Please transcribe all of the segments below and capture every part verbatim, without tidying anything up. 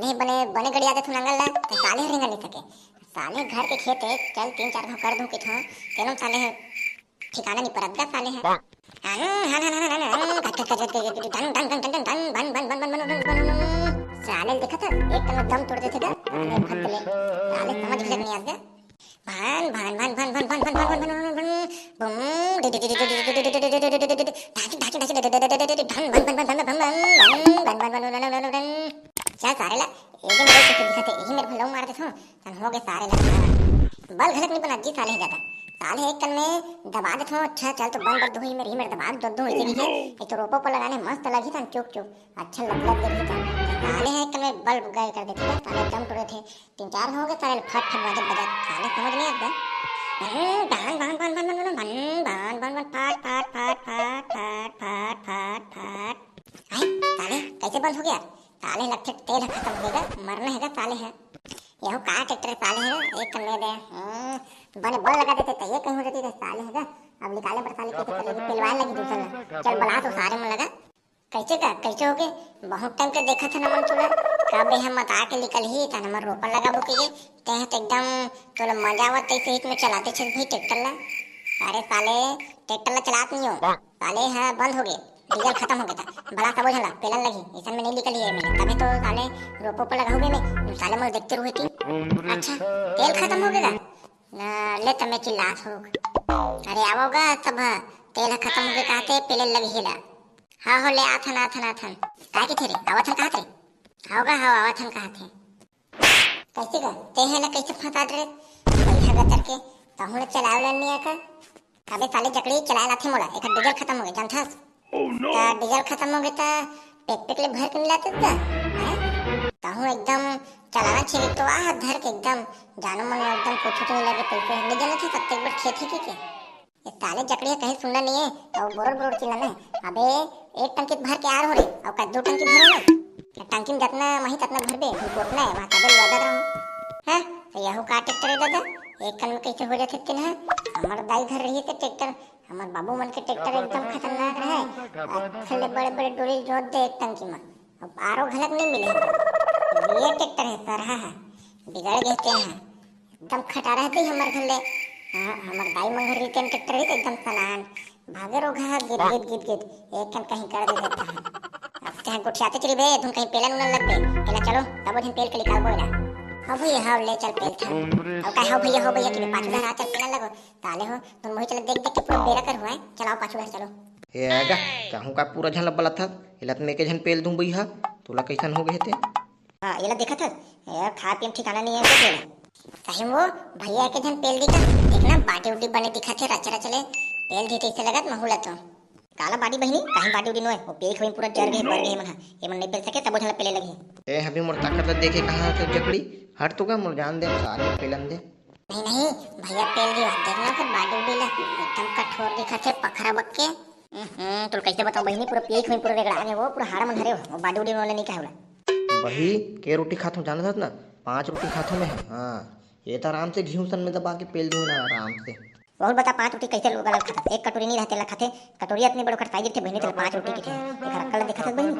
नहीं बने, बने गड़िया देथों नांगर ला, त साले ह रेंगा नहीं सके। साले घर के खेत हे, चल तीन चार घाव कर दूं किथों, तेनो साले ह ठिकाना नहीं परत गा साले ह। साले ल देखत हस, एक कन में दम तोड़ देथे गा, अपने भक्त ले। साले समझ घलक नहीं आत गा। भान, भान, भान, भान, भान, भान, भान, भान, भान, भान, भान, भान, बूम, डि, डि, डि, डि, डि, डि, डि, डि, डि, डि, डि, डि, डि, डि, ढाकी, ढाकी, ढाकी, डि, डि, डि, डि, डि, डि, डि, डि, डि, ढन, भन, भन, भन, भन, भन, भन, भन, भन, भन। चल सारे ला, ये जो मेरे को दिखा थे, यही मेरे को लव मार देथों, तन हो गए सारे ला। बल घलक नहीं बना जी साले है ज्यादा। साले एक कन में दबा देथों, अच्छा चल तो बन बर दूं, ये मेरे, ये मेरे दबा दो, दो इसे भी है, ये तो रोपो पर लगाने मस्त लगी तन चुक चुक। अच्छा लग, लग, लग, लग। साले हैं कि मैं बल्ब गाय कर देते हैं, साले दम टूटे थे। तीन चार हो गए साले फट फट बाजे बजा, साले समझ नहीं आता। हम्म, बन, बन, बन, फट, फट, फट, फट, फट, फट, फट, फट। आए, साले, कैसे बंद हो गया? साले लगथे तेल खत्म हो गया, मरना है साले है। यहू का ट्रैक्टर साले है, एक कर ले दे। हम्म, बने बल लगा देते तो ये कहीं हो जाती रे साले है। अब निकाले पर साले कैसे कर लेगी, पेलवाए लगी दूसरा ला। चल बला तो सारे में लगा। कैसे का, कैसे हो गए? बहुत टाइम के देखा था ना मन चूड़ा। कब हम मता के निकल ही, तन हमर रोपा लगाबो के, ते ह तो एकदम तोला मजा आवत तैसे हित में चलाते छस भाई ट्रैक्टर ला। अरे साले, ट्रैक्टर ला चलात नहीं हो। साले ह बंद हो गए, डीजल खत्म हो गया था। बला सबो झन ला, पेलन लगी, ऐसा में नहीं निकल ही है मेरे। तबे तो साले रोपो पर लगा हो गए मैं, साले मोर देखते रुहे थी। अच्छा, तेल खत्म हो गया? ना, ले तमे चिल्लात हो। अरे आवोगा सब, तेल ह खत्म हो गए कहते, पेले लग हेला। हाँ हो, ले आथन, आथन, आथन। का के थे रे? आवत हन कहत रे? हाव गा, हाव, आवत हन कहत हे। कैसे गा? ते हे ला कैसे फंसा दे रे? पैसा गतर के, कहूँ ले चलावे ला नहीं आका। अबे साले जकड़ी चलाए लाथे मोला, एकर डीजल खत्म हो गए, जानथस? Oh no! त डीजल खत्म हो गए त पेक पेक ले भर के मिलाते त, हैं? कहूँ एकदम चलाना चाहिए तो आ हाथ धर के एकदम जानो मन एकदम कुछ नहीं लगे पैसे, नहीं जानत हे सत्ते एक बार खेत ही के, के? ये साले जकड़िया कहीं सुनना नहीं है, तो बोरोड़ बोरोड़ चिल्लाना है। अबे, एक टंकी भर के आ रहो रे, और का दो टंकी भरो ना। ये टंकी में जितना मही ततना भरबे, हम कोटना है, वहाँ तबे लदा रहो। हैं? तो यहू का ट्रैक्टर है दादा? एक कन में कैसे हो जाते तेन है? हमर दाई घर रही थे ट्रैक्टर, हमर बाबू मन के ट्रैक्टर एकदम खतरनाक रहे। अच्छे ले बड़े बड़े डोली जोत दे एक टंकी में। अब आरो घलक नहीं मिले। ये ट्रैक्टर है, सरहा है, बिगड़ गए ते हैं। एकदम खटारा है दे हमर घर ले। हाँ, हमर दाई मन घर रिटेन ट्रैक्टर है तो एकदम सलान। भागे रो घा गिद गिद गिद गिद। एक कन कहीं कर दे देता है। अब चाहे गोठियाते चली बे, तुम कहीं पेलन उलन लग बे। एला चलो, तब दिन पेल के निकाल बोला। हाँ भैया, हाँ ले चल पेल था। अब का हाँ भैया, हाँ भैया कि पाछू घर आ चल पेलन लगो। ताले हो, तुम वही चले देख देख के पूरा बेरा कर हुआ है। चलाओ पाछू घर चलो। ए आगा, कहूँ का पूरा झन ल बलत हस? एला त मैं के झन पेल दूं बइहा, तोला कइसन हो गए ते? हाँ, एला देखत हस? ए, खाए पिए में ठिकाना नहीं है तो तेला। सही में वो भैया के झन पेल दी का? देख ना, बाटी उटी बने दिखत हे, रच रच ले। पेल दी तइसे लगत महू ल तो। काला बाटी बहिनी, काहे बाटी उटी नोय? वो पेल खोई पूरा जर गए, बर गए मन हा। ये मन नहीं पेल सके, तब वो झन ल पेले लगी। ए, अभी मोर ताकत ल देखे कहाँ से जकड़ी? हट तो का, मोर जान दे, सारे पेलन दे। नहीं, नहीं, भैया पेल दियो, देख ना ओकर body उडी ला, एकदम कठोर दिखत हे, पखरा बक्के। हम्म, तोला कैसे बताऊं बहिनी, पूरा पेट में पूरा रेगड़ा गे वो, पूरा हाड़ा मन हरे हो, वो body उडी वाला नहीं कहे वाला। बही, के रोटी खात हूँ जानत हस ना? पाँच रोटी खात हूँ मैं, हाँ। ये तो आराम से घी सन में दबा के पेल दूँ ना, आराम से। बहुत बता, पाँच रोटी कैसे लोग अलग खाते? एक कटोरी नहीं रहते ला खाते, कटोरी इतनी बड़ो खटकाई गिरथे बहिनी, तेला पाँच रोटी की थे, एक रक्कल दिखत हस बहिनी।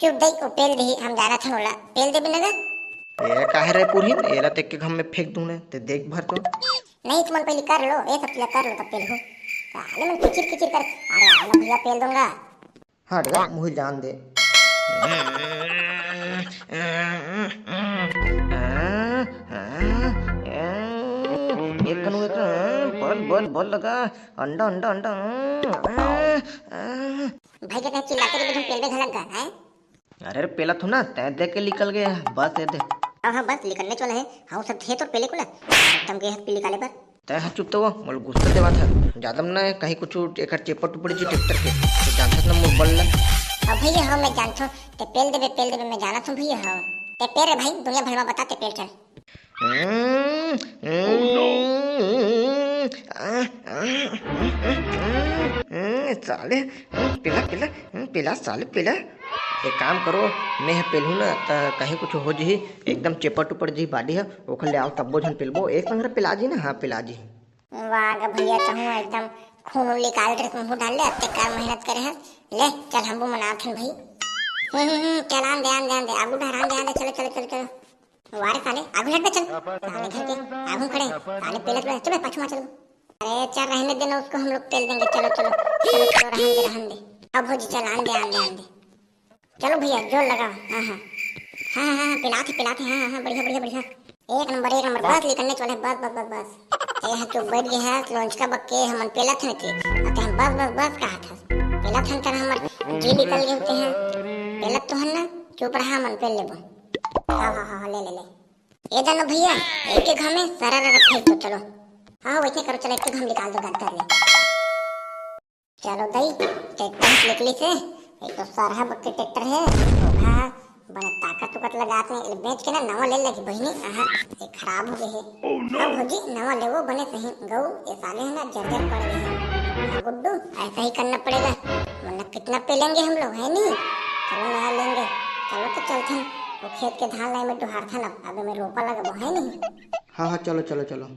चुप दई, वो पेल दही, हम जानत हन ओला, पेल देबे नगर। ए, काहे रे पुरहिन, एला तेके घम में फेंक दूं ने, ते देख भर तो। नहीं, तुमन पहले कर लो, ये सब चीजें कर लो, तब पेल हो। साले मन किचिर किचिर कर, अरे आओ ना भैया, पेल दूंगा। हट गा, मुही जान दे। एक कनु एक, बल, बल, बल लगा, अंडा, अंडा, अंडा। भाई, कितना चिल्लाते रहे, तुम पेल में घलक गा, हैं? अरे रे, पेला थू ना, तैं देख के निकल गए, बस ये दे। हाँ, हाँ, बस निकलने वाला है। हाँ, सब थे तो पेले को ना, एकदम गए हाथ पीली काले पर। तैं हाँ चुप तो वो, मोल गुस्सा देवा था। ज्यादा ना कहीं कुछ एकर चेपड़ टुपड़ जी ट्रैक्टर के, तो जानत ना मोर बल ला। अब भैया, हाँ, मैं जानत हूँ, ते पेल देबे, पेल देबे, मैं जानत हूँ भैया, हाँ। ते पेल रे भाई, दुनिया भर में बता, ते पेल चल। हम्म, हम्म, आ, आ, हम्म, साले, हम्म, पिला, पिला, हम्म, पिला, साले, पिला। एक काम करो, मैं ह पेलहूँ ना, त कहीं कुछ हो जही, एकदम चेपट उपट जही body ह, ओखर ले आओ, तब्बो झन पेलबो, एक संग पिला जी ना, हाँ, पिला जी। वाह ग भैया, तहूँ एकदम खून उन निकाल के मुँह डाल ले, अत्ते का मेहनत करे हस। ले, चल, हमू मनाथन भाई। हम्म, हम्म, हम्म, चल, आन दे, आन दे, आन दे, आगू डहर आन दे, आन दे, चलो, चलो, चलो, चलो। वारे साले, आगू हट बे, चल। साले घर के आगू खड़े, साले पेलत बे, चल बे, पाछू मा चल। अरे चल, रहने देना उसको, हम लोग पेल देंगे। चलो, चलो, चलो, चलो, रहन दे, रहन दे। अब भौजी चल, आन दे, आन दे, आन दे। चलो भैया, जोर लगाओ। हाँ, हाँ। हाँ, हाँ, हाँ, पिलाते, पिलाते, हाँ, हाँ, हाँ, बढ़िया, बढ़िया, बढ़िया। एक नंबर, एक नंबर, बस निकलने वाले, बस, बस, बस, बस। ये यहाँ क्यों बैठ गए हैं, लोंचका बक्के, हमन पेलत हन के। अते हम बस, बस, बस कहा था। पेलत हन तर हमर जी निकल गए होते हैं। पेलत तो हन ना, चुप रहा, हमन पेल लेबो। हाँ, हाँ, हाँ, हाँ, ले, ले, ले। ए जानो भैया, एक एक घामे सारा रा फेंक दो, चलो। हाँ, वैसे करो, चलो, एक एक घाम निकाल दो, गद्दा ले। चलो दई, ट्रैक्टर निकली से, एक तो सरहा बक्के ट्रैक्टर है, धोखा है, बने ताकत उकत लगात नहीं, बेच के ना नवा ले लेगी बहिनी, आहा, ये खराब हो गए है। हाँ भौजी, नवा लेवो बने सही, गऊ, ये साले है ना जर्जर पड़ गए हैं। हाँ गुड्डू, ऐसा ही करना पड़ेगा, वरना कितना पेलेंगे हम लोग, है नहीं? चलो नया लेंगे, चलो तो चलथन, वो खेत के धान लाई में डुहारथन अब, अबे में रोपा लगबो, है नहीं? हाँ, हाँ, चलो, चलो, चलो।